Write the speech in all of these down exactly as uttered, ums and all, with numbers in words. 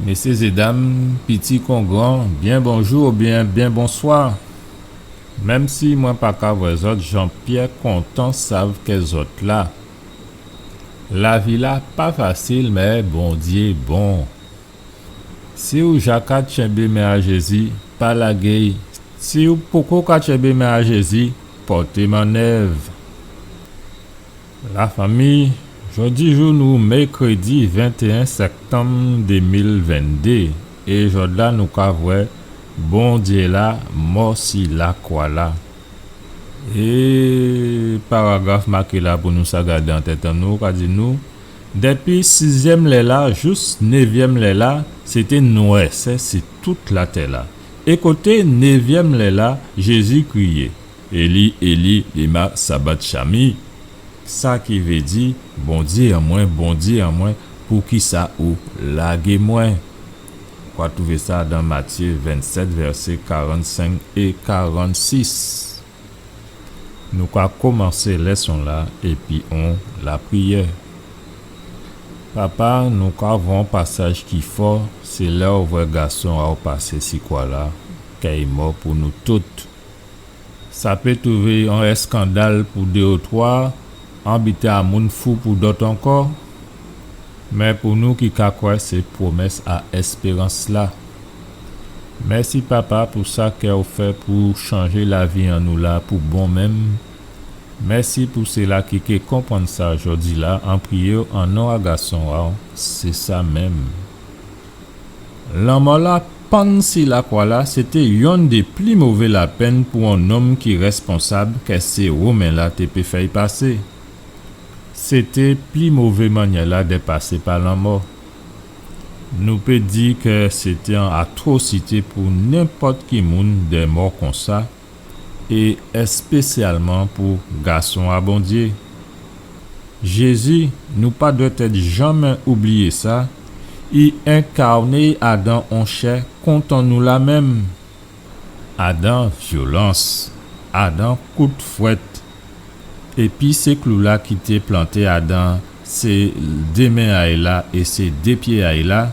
Mésyé é dam, piti kon gran, byen bonjou oubyen byen bonswa. Menm si mwen pa ka vwè zòt, Jean-Pierre kontan sav kè zòt la. Lavi-la pa fasil, mé Bondyé bon. Si ou ja ka tchenbé men a Jézi, pa lagé-y. Si ou poko ka tchenbé men a Jézi, pòté mannèv. Lafanmi, jòdi jou nou mèkrédi ventéyen sèktanm dé mil venndé, é jòdla nou ka vwè Bondyé-la mò si lakwa-la. É paragraf maké la pou nou sa gadé an tèt an nou, ka di nou, dépi sizyèm lè-la jous névyèm lè-la, sété nwèsè si tout latè-la. É koté névyèm lè-la, Jézi kriyé, Éli, Éli, léma sabaktani? Sa ki vé di, Bondyé an mwen, Bondyé an mwen, poukisa ou lagé mwen? Ou ka twouvé sa dan Matyé vennsèt, vèsé karannsenk é karannsis. Nou ka komansé lèson-la épi on lapriyè. Papa, nou ka vwè on pasaj ki fò, sé lè ou vwè gason a-w pasé si kwa-la, kè i mò pou nou tout. Sa pé twouvé on èskandal pou dé ou twa, on biten a moun fou pou dòt ankò. Mé pou nou ki ka kwè, sé pwomès a èspérans-la. Mèsi, Papa, pou sa kè ou fè pou chanjé lavi an nou la pou bon menm. Mèsi pou sila ki ké konprann sa jòdi-la, an priyé-w an non a gason a-w, sé sa menm. Lanmò-la pann si lakwa-la, sété yonn dé pli mové lapenn pou on nonm ki rèsponsab kè sé Women-la té pé fè-y pasé. Sété pli mové mannyè-la dè pasé pa lanmò. Nou pé di kè sété on atwosité pou nenpòt ki moun dè mò konsa, é èspésyalman pou gason a Bondyé. Jézi, nou pa dwèt èt janmé oubliyé sa, i enkarné adan on chè kon an nou la menm. Adan vyolans, adan kout fwèt, épi sé klou-la ki té planté adan sé dé men a-y la é sé dé pyé a-y la,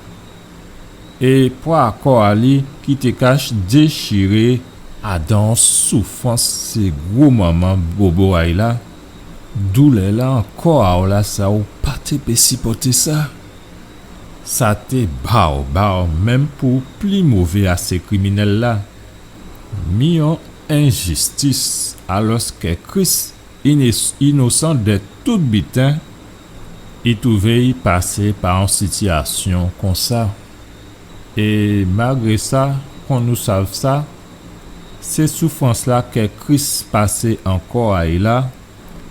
é pwa a kò a-y ki té ka déchiré adan soufrans sé gwo manman bobo a-y la, doulè-la an kò a-w la sa, ou pa té pé sipòté sa. Sa té ba-w, ba-w menm pou pli mové a sé kriminèl-la. Mi on enjistis, alòskè Kris, iné-, inosan dè tout biten, i twouvé-y pasé pa on sitiyasyon konsa. É malgré sa, kon nou sav sa, sé soufrans-la kè Kris pasé an kò a-y la,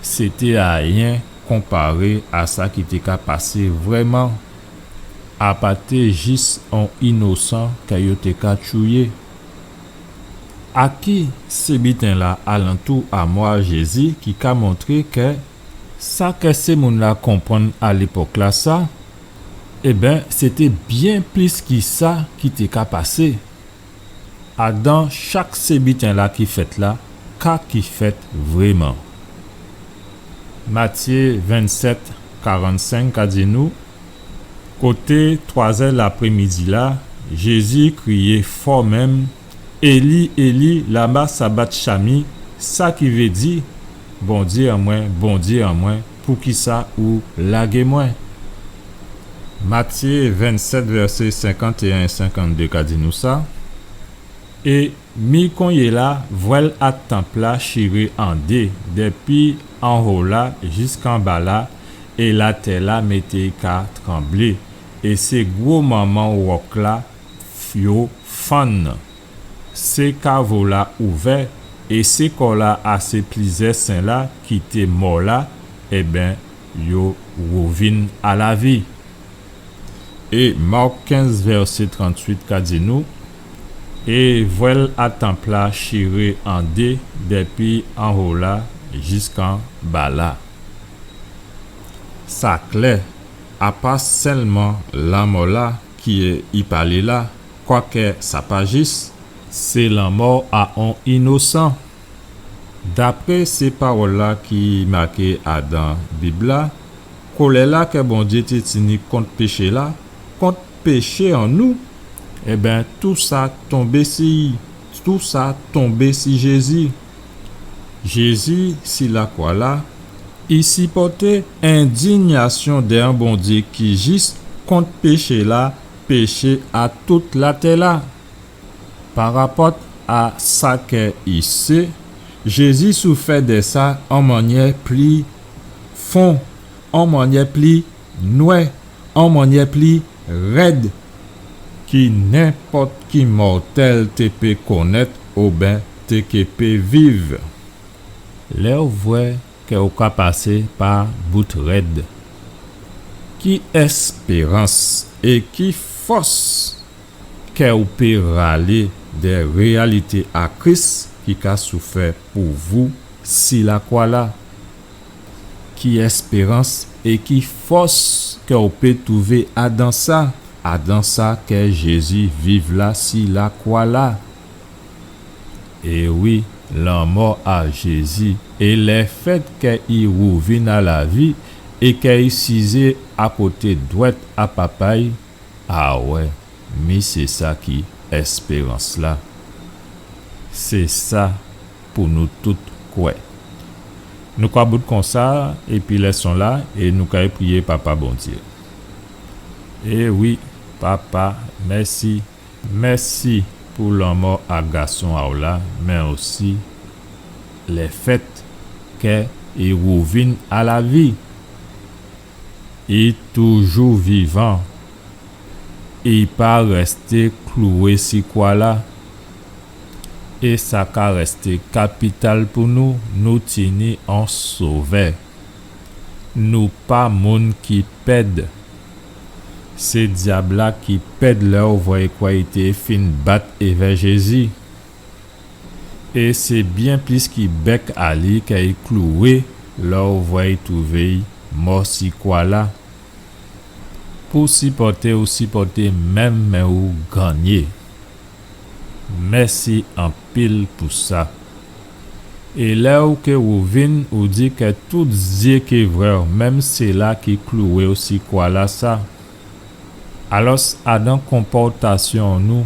sété ayen konparé a sa ki té ka pasé vrèman, apa té jis on inosan kè yo té ka tchouyé. A ki sé biten-la alantou a mò a Jézi ki ka montré kè sa kè sé moun-la konprann a lépòk-la sa, ében, sété byen plis ki sa ki té ka pasé. Adan chak sé biten-la ki fèt la, ka ki fèt vrèman? Matyé vennsèt, karannsenk ka di nou, koté twazè laprémidi-la, Jézi kriyé fò menm, Éli, Éli, lama sabaktani, sa ki vé di, Bondyé an mwen, Bondyé an mwen, poukisa ou lagé mwen? Matyé vennsèt, vèsé senkantéyen é senkanndé ka di nou sa. É mi konyéla, vwèl a tanp-la chiré an dé, dépi anho la jiskanba la, é latè-la mété ka tranblé, é sé gwo manman wòk-la yo fann. Sé kavo-la ouvè, é sé kò-la a sé plizyè sen-la ki té mò la, ében, yo wouvin a lavi. É Mak kenz vèsé trantuit ka di nou, é vwèl a tanp-la chiré an dé dépi anho la jiskanba la. Sa klè, a pa sèlman lanmò-la ki i palé la, kwakè sa pa jis, sé lanmò a on inosan. Dapré sé pawòl-la ki maké adan Bib-la, kolè-la kè Bondyé té tini kont péché-la, kont péché an nou, ében, tousa tonbé si, tousa tonbé si Jézi. Jézi, si lakwa-la, i sipòté endinyasyon dè on Bondyé ki jis kont péché-la, péché a tout latè-la. Parapòt a sa kè i sé, Jézi soufè dè sa on mannyè pli fon, on mannyè pli nwè, on mannyè pli rèd, ki nenpòt ki mòtèl té pé konnèt oben té ké pé viv. Lè ou vwè kè ou ka pasé pa bout rèd, ki èspérans é ki fòs kè ou pé ralé dè réyalité a Kris ki ka soufè pou vou si lakwa-la? Ki èspérans é ki fòs kè ou pé twouvé adan sa, adan sa kè Jézi viv la si lakwa-la? É wi, lanmò a Jézi é lèfèt kè i wouvin a lavi é kè i sizé akoté dwèt a Papa-y, awè, mi sé sa ki èspérans-la. Sé sa pou nou tout kwè. Nou ka bout konsa épi lèson-la é nou kay priyé Papa Bondyé. É wi, Papa, mèsi. Mèsi pou lanmò a gason a-w la, mé osi lèfèt kè i wouvin a lavi. I toujou vivan. I pa rèsté klouwé si kwa-la. É sa ka rèsté kapital pou nou, nou tini on Sovè. Nou pa moun ki pèd. Sé dyab-la ki pèd lè ou vwè i kwè i té fin bat èvè Jézi. É sé byen plis ki bèk a li kè i klouwé lè ou vwè i twouvé i mò si kwa-la. Pou sipòté ou sipòté menm, mé ou gannyé. Mèsi anpil pou sa. É lè ou ké wouvin, ou di kè tout zyé ké vwè-w, menm sila ki klouwé-w si kwa-lasa. Alòs, adan konpòtasyon nou,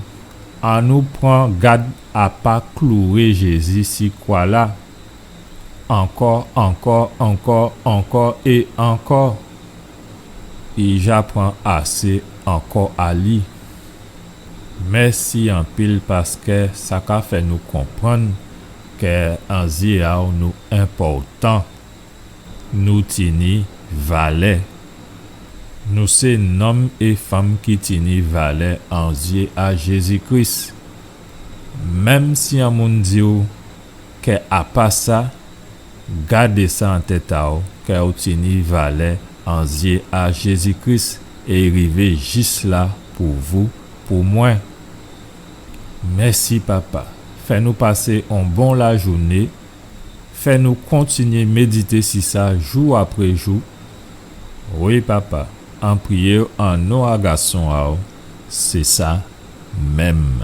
annou pran gad a pa klouwé Jézi si kwa-la. Ankò, ankò, ankò, ankò é ankò. I ja pran asé ankò a li. Mèsi anpil paskè sa ka fè nou konprann kè an zyé a-w nou enpòtan, nou tini valè. Nou sé nonm é fanm ki tini valè an zyé a Jézi Kris. Menm si an moun di-w kè a pa sa, gadé sa an tèt a-w, kè ou tini valè an zyé a Jézi Kris é i rivé jis la pou vou, pou mwen. Mèsi, Papa. Fè nou pasé on bon lajouné. Fè nou kontinyé médité si sa jou apré jou. Wi, Papa, an priyé-w an non a Gason a-w, sé sa menm.